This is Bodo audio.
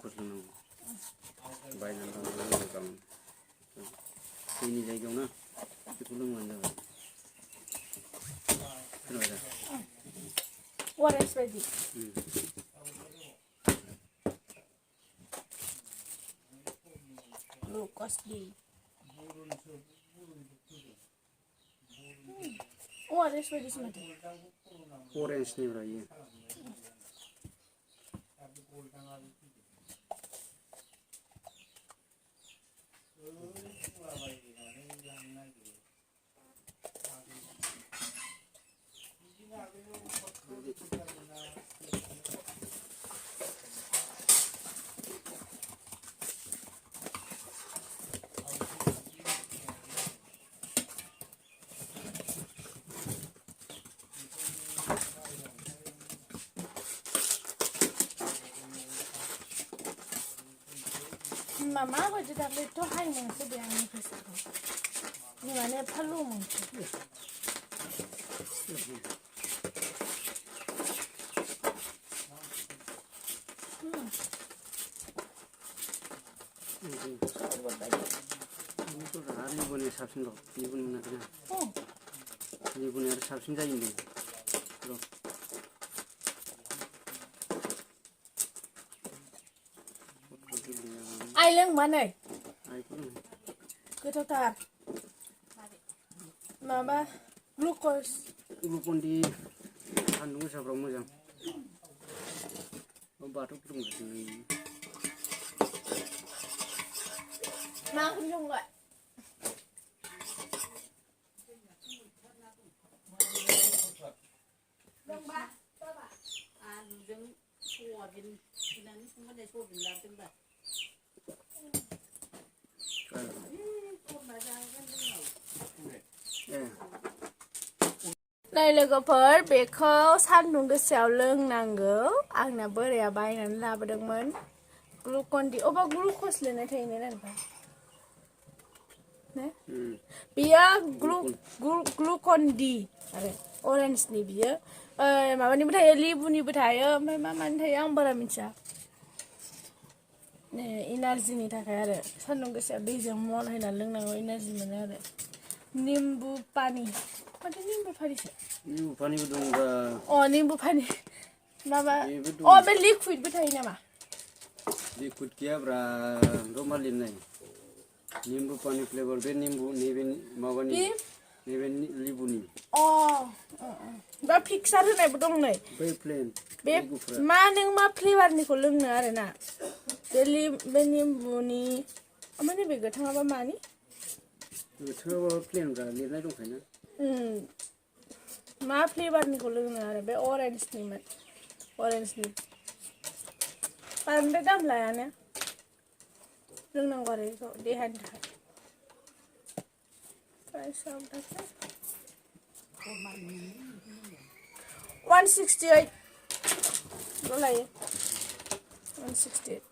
ग्लुक'ज लोंनांगौ बायनानै लांनांगौ गाबोन दैनि जायगायाव ना बेखौ लोंबानो जाबाय खोनाबाय दा orange बायदि Glucon-D orange बायदिसो माथो अरेन्जनिफ्राय इयो Mama baca tapi itu hanya sedang bersatu. Ni mana perlu mungkin. Itu hari ini punya sabsin loh, ini pun mana kena. Ini punya sabsin jadi ini. Loh. Ai lwngbai गोथावथार माबा Glucon-D सान्दुं गोसाफ्राव मोजां बाथौ फुदुंगासिनो मा ओंख्रि संबाय आलुजों सयाबिन होनानै संबाथाय सयाबिन लाबोदोंबा नै लोगोफोर बेखौ सान्दुं गोसायाव लोंनांगौ आंना बोराया बायनानै लाबोदोंमोन Glucon-D अबा ग्लुक'ज लिरनाय थायोना नोंथां ने बियो Glucon-D आरो अरेन्जनि बियो माबानिबो थायो लेबुनिबो थायो ओमफ्राय मा मानि थायो आं बारा मिथिया एनार्जिनि थाखाय आरो सान्दुं गोसायाव दैजों मल होनानै लोंनांगौ एनार्जि मोनो आरो निम्बु पानि माथो निम्बु पानिसो निम्बु पानिबो दंबा निम्बु पानि माबा बे लिकुइडबो थायो नामा लिकुइड गैयाब्रा रमा लिरनाय निम्बु पानि फ्लेभार बे निम्बु नैबे माबानि नैबे लेबुनि बा फिक्सार होनायबो दं नै बे प्लेन बे मा नों मा फ्लेभारनिखौ लोंनो आरोना बे निम्बुनि ओमफ्राय नैबे गोथाङाबा मानि गोथाङाबा प्लेनब्रा लिरनाय दंखायोना मा फ्लेभारनिखौ लोंनो आरो बे अरेन्जनि बांद्राय दाम लायानो लोंनांगौ आरो बेखौ देहानि थाखाय प्राइसआव थाखाय 168 ल' लायो 168